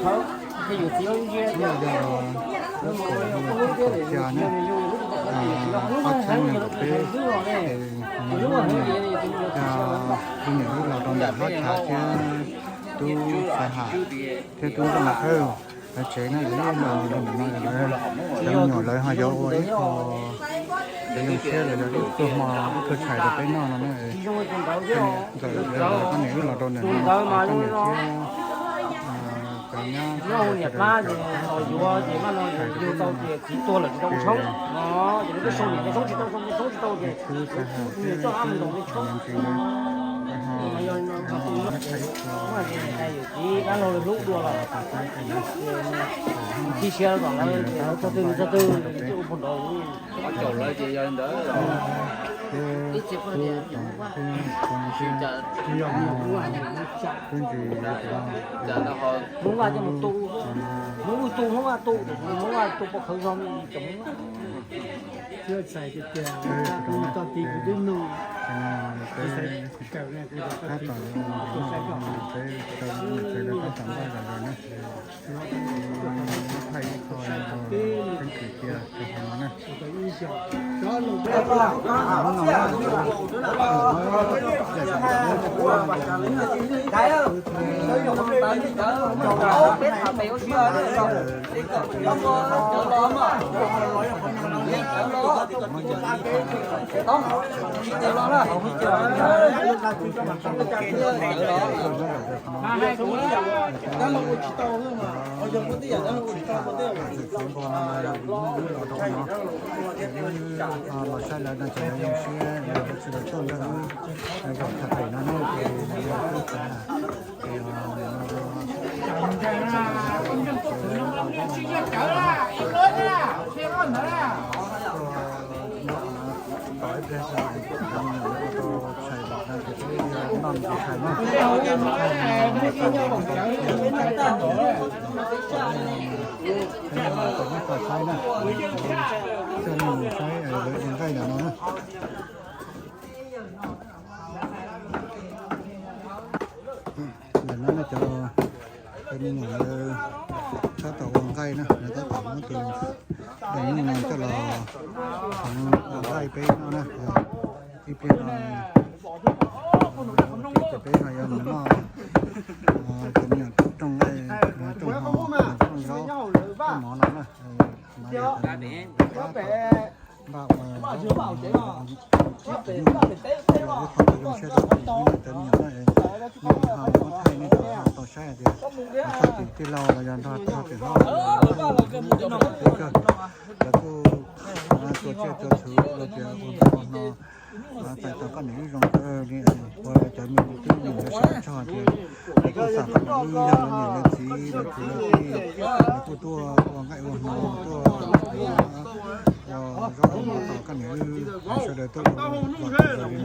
Yog lub kaum hu lub kaum xya na, ob txhiab nees nkaum peb, es yog kuv niam wb los rau ntawm Hlob Tshav thiab Tub Xaiv Ham thiab Tub Ntxooj Lam Thawj lawv tsev na, lawv los rau ntawm no, lawv me nyuam lawv ho yuav ua ib qho, lawv zoo siab lawv yuav ib pluag hmo ib pluag tshais rau peb noj no na. Nkawd, nkawd, koj niam wb los rau ntawm no, koj niam thiab cov nyab sawv daws los yuav ces maj no yug tau ces txiv tuag lawm tsis tau ua tshoob no, ces lawv twb sau niam tau tshoob tsis tau, sau tshoob tsis tau ces niam coj ab mus ntaus tej tshoob. Yog txiv dab laug hlub dua los tib siab kom lawv txog twg txog twg ua puag nraud. Tub Ntsis, Hmoob Vaj coj mus tu, Hmoob Vaj tu, Hmoob Vaj tu, Hmoob Vaj tu pov khawv zog li cov Hmoob Vaj. Tsis txhais tias kuv tau tis kuv twb nug, tsis txhais kawm ne, kuv tab tom ua tsis tau tsev lawv tab tom npaj zom zaws na. Thaij ib qho tseeb kwm cia rau hauv no na. Los saib lawv no ces lawv zoo siab, lawv tsis tau tuaj nrog wb zaum tshaj pem no na, ces lawv kuj xav Ntawm no cov me nyuam lawv tab tom ua nqaij na, lawv tab tom muab tus dees no coj los hloov ua nqaij peb noj na. Ib pliag no ces peb ho yuav mus noj cov me nyuam rooj nqaij, rooj hmo, rooj zaub, rooj mov no na. Npaj ua ib qho zoo siab rau peb cov me nyuam na, nej ho muab thaij nej tau saib hais tias txog tim tij laug los yog nrog txog tim hlob, lawv kuj tuav tsiaj tuav txhu los tias ua noj ua hmo, txais tos koj niam wb zoo kawg li, ua cov me nyuam twb nyob sab tshog tias lawv kuj xam koj niam wb yog lawv niam lawv txiv lawv kwv lawv tij, lawv kuj tuaj ua nqaij ua hmo tuaj ua zaub ua mov tos koj niam wb, sawv daws tuaj ua los zoo,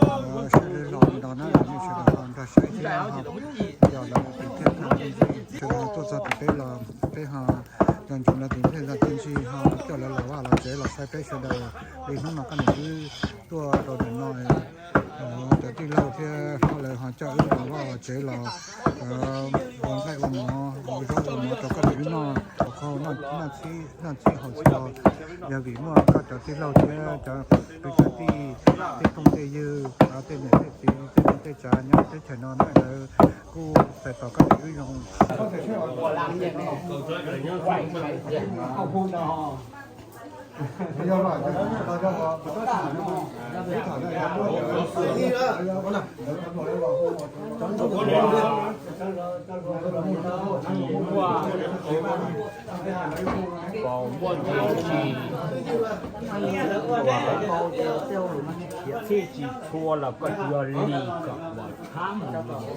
sawv daws los li no na, nej sawv daws ho nrog saib thiab ho coj lawv tus thiab tag ntej sawv daws tuaj txog tim peb los peb ho nco ntsoov lawv tus thiab tag ntej ho coj lawv los vaj los tsev los saib peb sawv daws li hnub no koj niam wb tuaj rau ntawm no. Cov tij laug thiab hlob lawv ho coj wb los vaj los tsev los ua nqaij ua mov ua zaub ua mov rau koj niam wb noj, ua qhov noj txhib haus txhua. Yog vim muaj koj cov tij laug thiab cov kwv cov tij, tej phooj tej ywg, tej niam tej txiv, tej neej tej tsav nyob teb chaws no na, lawv kuj txais tos koj niam wb zoo. Muaj, muaj ntsis tsis, txhij tsis txhua los koj tsis yog li kom mus thab mus.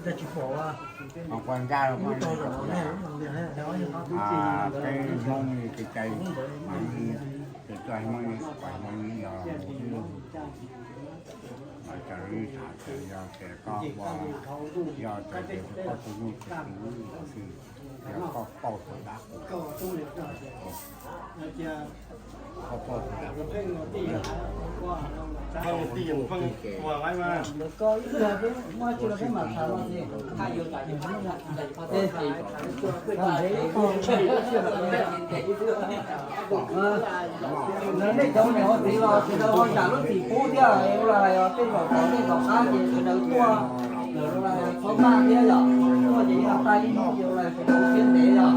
Peb Hmoob li kev cai, ces coj Hmoob li, pais Hmoob li yog, mas cov li tham ces yog tias koj ua, yog tias koj tus nyuj tus twv xwb, yog koj pauj tau dab, koj pauj tau dab, Nej cov niam ua txiv los sawv daws ho zam lub txim pub thiab, ua los hais tej zaum tom ntej tom qab ces sawv daws tuaj lawm los hais txhob maj thiab yom, tuaj ces yeej tag ib hnub ces ua los sawv daws siab ntev yom.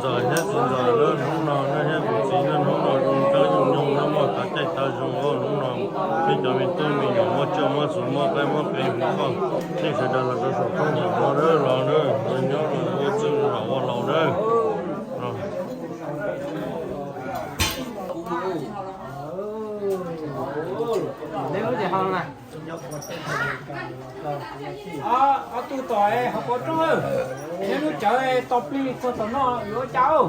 Ntxawm thiab txiv ntxawm na, hnub no nej thiab kuv txiv na, hnub no zoo nkauj zoo nyoog na, muaj qab caij qab zoo, hnub no peb cov me tub me nyuam muaj tsiaj muaj txhu muaj qaib muaj qe hu koj, nej sawv daws los rau saum khaub ncaws no los na, nyob los ua txwj los ua laus na. Ob tug tom hauv paus roob, neb lub cawv tau plig txog tom no yuav ua cas?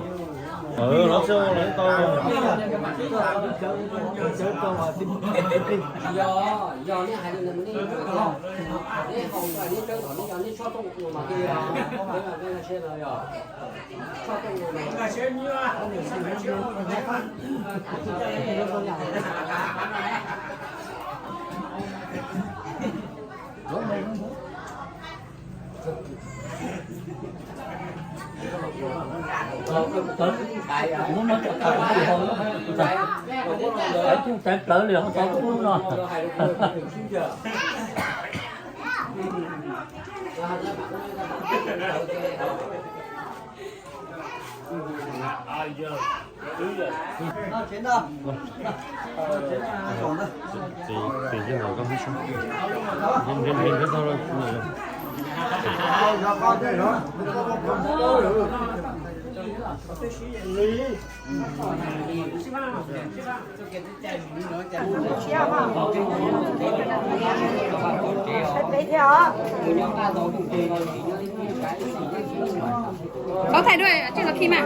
Có thay đuôi ở trên lò khi mà.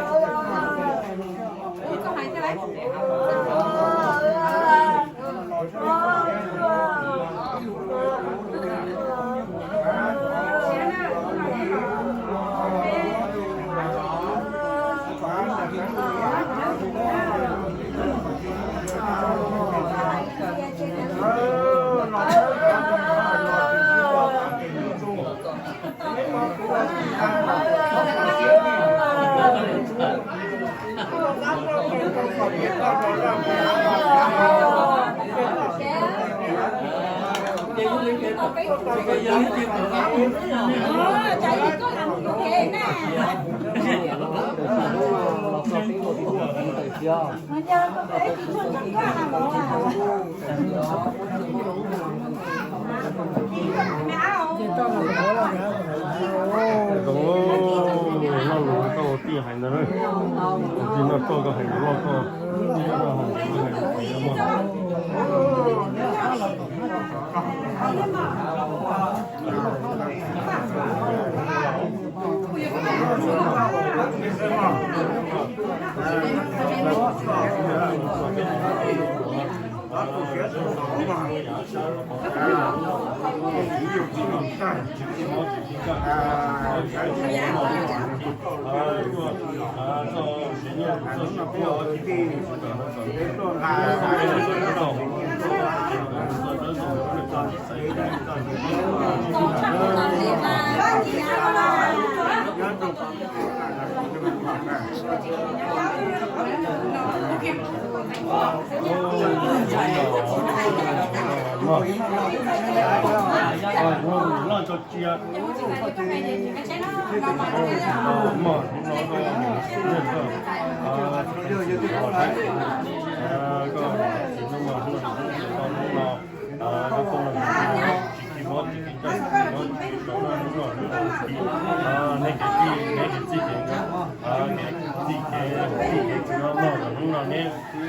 Con hãy cho đấy. Zoo, lo lus tau tij hais ntawd na. Tus tij no txoj koj hais lus loj koj, tij no hais lus hais lus.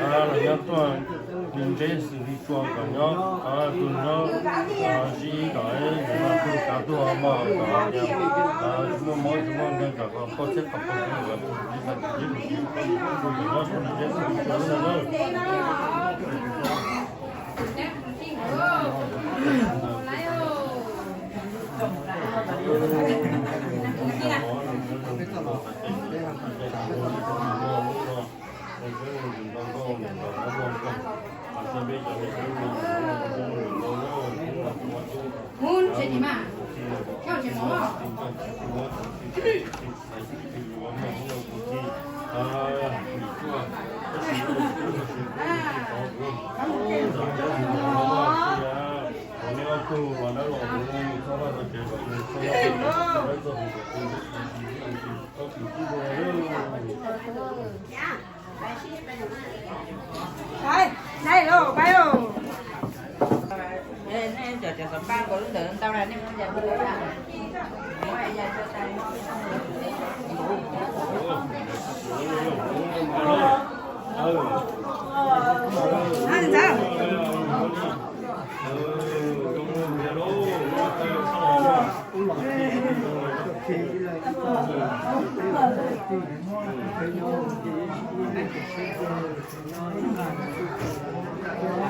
Los nyob tuaj ntsib xws li tshua kom nyob tus nyob sib ib kom nws no tuaj kav tuaj mog, kom tias tsis muaj mob tsis muaj nkeeg kom koj txhiab kom koj tus nyob tus ntsib xws li tshua na.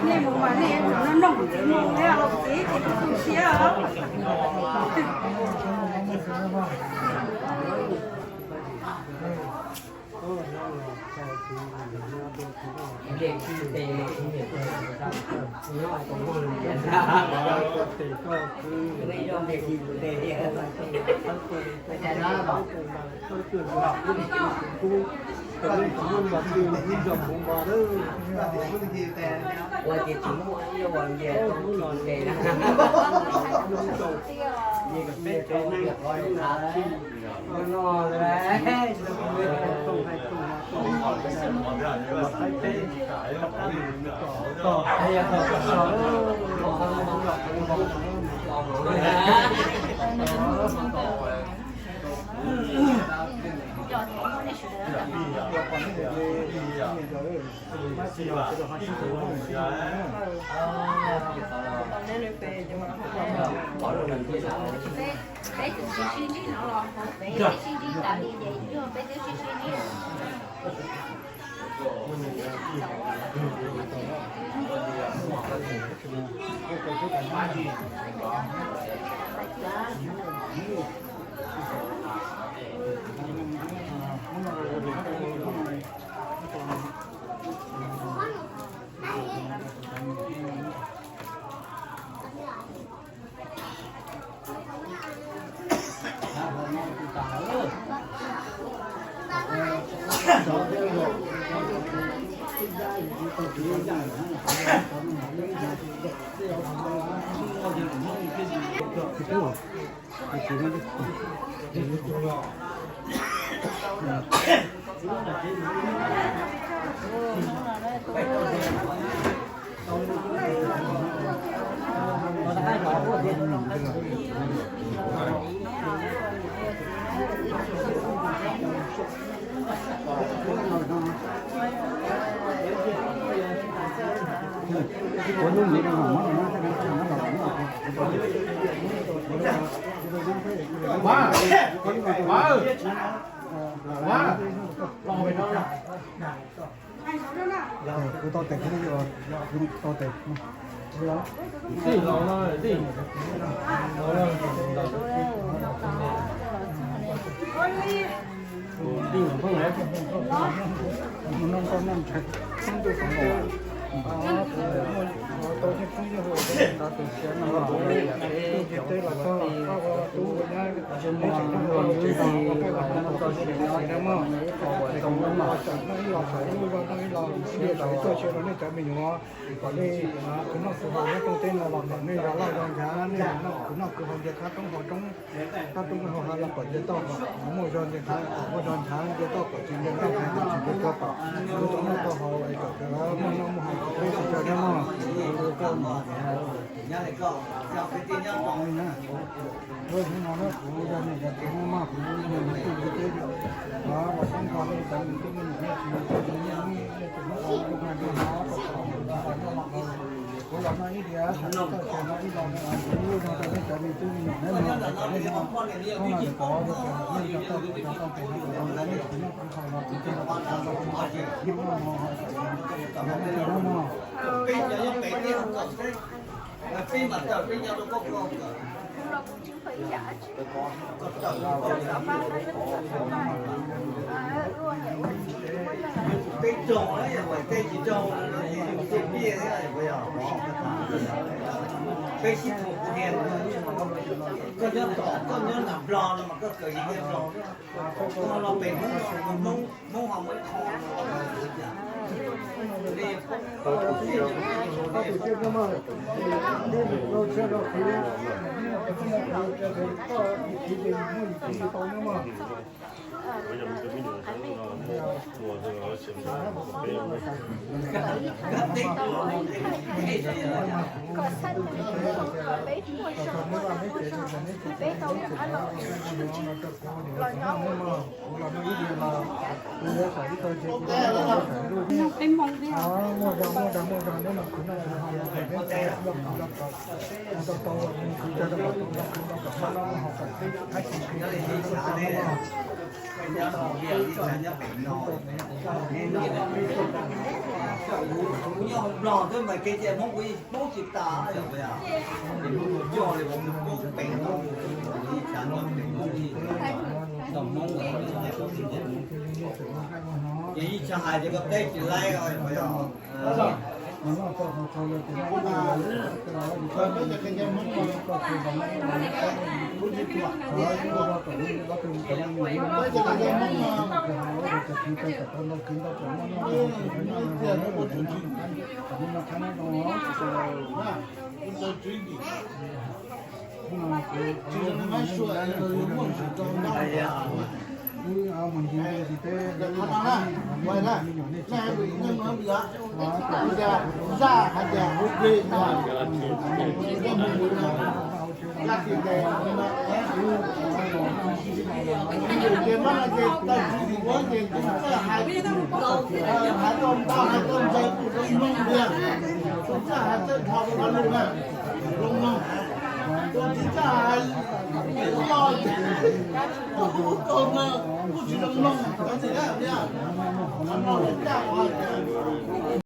Nej mus mas nej no noj txiv mus thiab los txiv tsis tu siab os. Ua tias tsis muaj ib zaug ua ntiag tau lub los ntes na. Peb tus sib sib ntsib no los peb sib ntsib tas li ces yog peb twb sib sib ntsib. Kuv tau tes, kuv tau tes. Tij los no tij. Tij los phooj. Tau tseeb tub yog hu tau tus siab no los peb cov kwv tij los txog koj ua tub ua nyab, peb tseem nyob ua tsev los ua peb ua tau txoj sia nyob tsis dab mog. Es kom nej los tseem noj ib los txais ib los noj ib los ib diav txais ib txoj sia rau nej cov me nyuam, kom nej khwv noj khwv haus nyob rooj teb no los kom nej yog loj yog nchav, nej yog noj khwv noj khwv haus ntiav qab roob hauv roob, qab roob hauv hav los kom nce toj kom muaj zog nce hav, kom muaj zog nchav nce toj kom tsis nce toj hav kom tsis nce toj kom khwv tau noj tau haus es kom muaj noj muaj haus kom peb sawv daws nyob mog. Hnub no kuv yog niam yog txiv no mog, kuv yog niam yog txiv no mog, kuv yog niam yog txiv no mog, los pab nrog nej cov me tub me nyuam nej tsis yog tsis yog nej tseem muab ua ua noj ua haus, kuv los noj ib diav, kuv los noj ib los, kuv yog rau nej cov me tub me nyuam nej mog, nej mog, hnub no kuv thov nej cov toj kuv cov toj tes no kuv los nej tsis noj kuv haus los kuv coj los kuv cov toj kuv cov tes no mog. Peb raug, peb tsis raug, peb sib pom kuv niam, koj nyob tom, koj nyob nram Nplog no mas koj kawm yim tiaj Nplog, koj los pem Hmoob, Hmoob, Hmoob ho muaj ib qho. Peb Hmoob thiab. Kuv nyob Hmoob Nplog xwb mas kev cai Hmoob kuv yeej paub tsis tas, Hmoob tus coj li kuv paub pem Hmoob, ib tsam nyob pem Hmoob, nrog Hmoob, ces ib tsam hais tias koj teb tsis laib os.